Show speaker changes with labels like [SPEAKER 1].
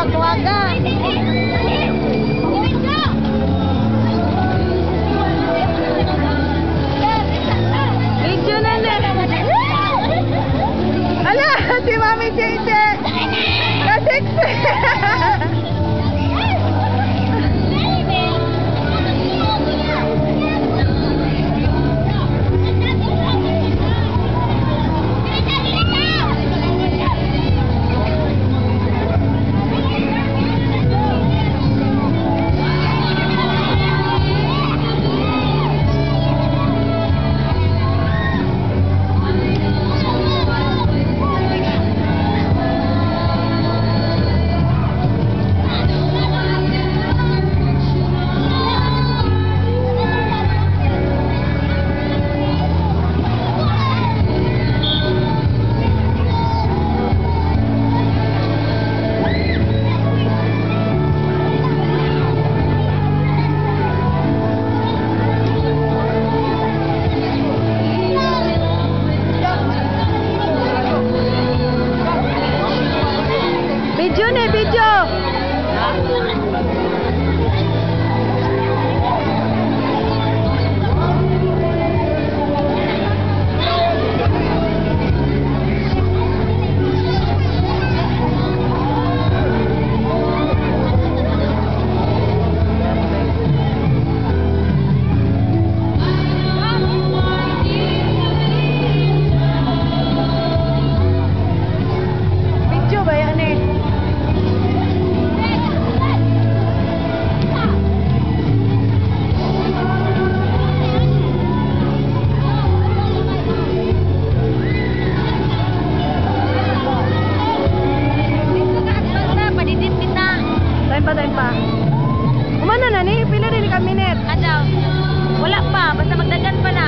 [SPEAKER 1] Wag-waga. Video na na. Ala, si Mami Cheche. Ka-sexy. Video na, video. Video ba yan eh? Time pa, time pa. Umano na ni? Pila rin ka minute?
[SPEAKER 2] Ano? Wala pa. Basta magdagan pa na.